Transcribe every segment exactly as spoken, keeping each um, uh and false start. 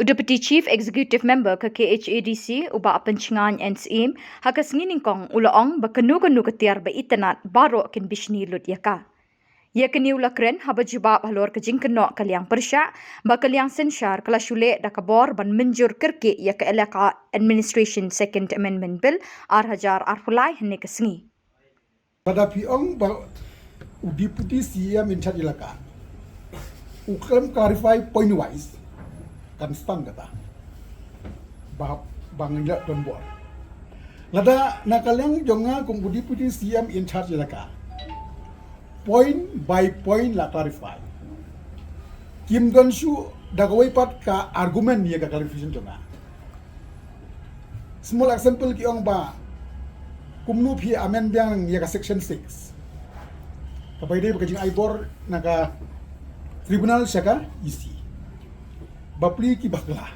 Deputy Chief Executive Member ka K H A D C, u Bah Pynshngaiñ N Syiem, ha ka sngi nyngkong u la ong ba kano kano ka tiar ba itynnad baroh kin bishni lut ïa ka. Ïa kane u la kren haba jubab halor ka jingkynnoh ka liang pyrshah ba ka liang synshar ka la shu leh da ka bor ban mynjur kyrkieh ïa ka Elaka Administration Second Amendment Bill ar hajar arphew lai hynne ka sngi. Lada phi ong ba u Deputy C M in charge Elaka u khlem clarify point wise, kan stang kata. Ba, ba ngin ïa don bor. Lada na ka liang jong nga kum u Deputy C M in charge Elaka, point by point la clarify. Kim don shuh da kawei pat ka argument ïa ka clarification jong nga. Small example, ki ong ba kumno phi amend biang ïa ka section six, kaba ïadei bad ka jingai bor na ka tribunal sha ka E C. Bapli ki bakla.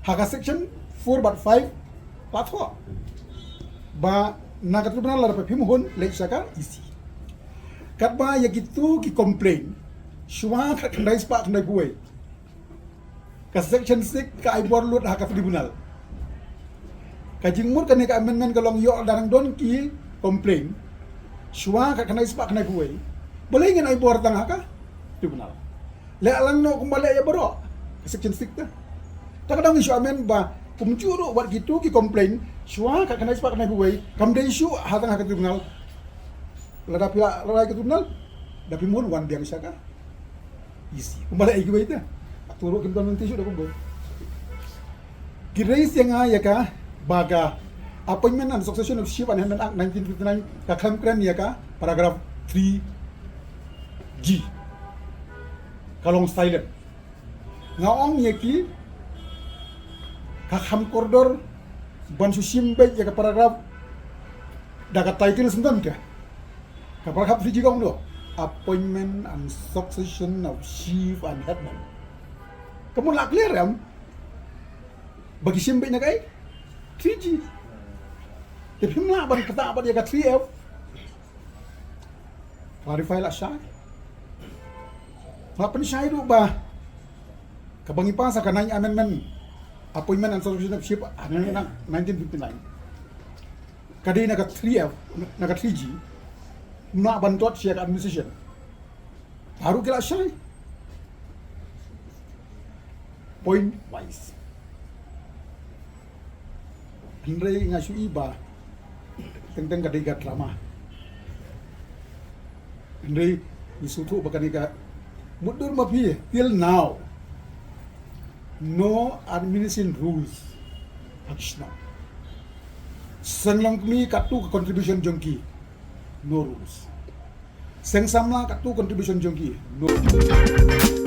Ha ka section four bad five la thoh ba na ka tribunal lada phim hun leit sha ka E C. Katba ïa kito ki complain shuwa khatkhyndai spah khyndaiphew wei, ka section six ka ai bor lut ha ka tribunal. Ka jingmut kane ka amendment ka long ïoh dang don ki complain shuwa khatkhyndai spah khyndaiphew wei, balei ngin ai bor tang ha ka tribunal? Leh lang noh kumba leh ïa baroh ka section six te. Ta ka dang issue amend ba kumjuh ruh wat kito ki complain shuwa khatkhyndai spah khyndaiphew wei kam dei shuh ha tang ha ka tribunal. Lada phi la rai ka tribunal, da phim hun wan biang sha ka E C. Kumba leh ïa kiwei te, atu ruh kim don lynti shuh da kumba. Ki raise ïa nga ïa ka ba ka Appointment and Succession of Chief and Headman Act nineteen fifty-nine ka khlem kren ïa ka paragraph three G. Ka long silent. Nga ong ïa ki, ka kham kordor ban shu shim beit ïa ka paragraph da ka title syndon ka. Ka paragraph three G ka ong noh, Appointment and Succession of Chief and Headman. Ka mut la clear em ba ki shim beit na kaei? Three G. Te phim lah ban kata bad ïa ka three F. Clarify la shai. Nga pynshai ruh ba kaba ngi pass ha ka Ninth Amendment, Appointment and Succession of Chief, ha nineteen fifty-nine, ka dei na ka three F, na ka three G. Nga ban tot sha ka administration. Baroh ki la shai. Point wise. Hynrei nga shu i ba teng teng ka dei ka drama. Hynrei ngi sngewthuh ba kane ka mutdur ma phi, till now no administration rules ha ki shnong. Seng longkmie katto ka contribution jong ki, no rules. Seng samla katto contribution jong ki, no rules.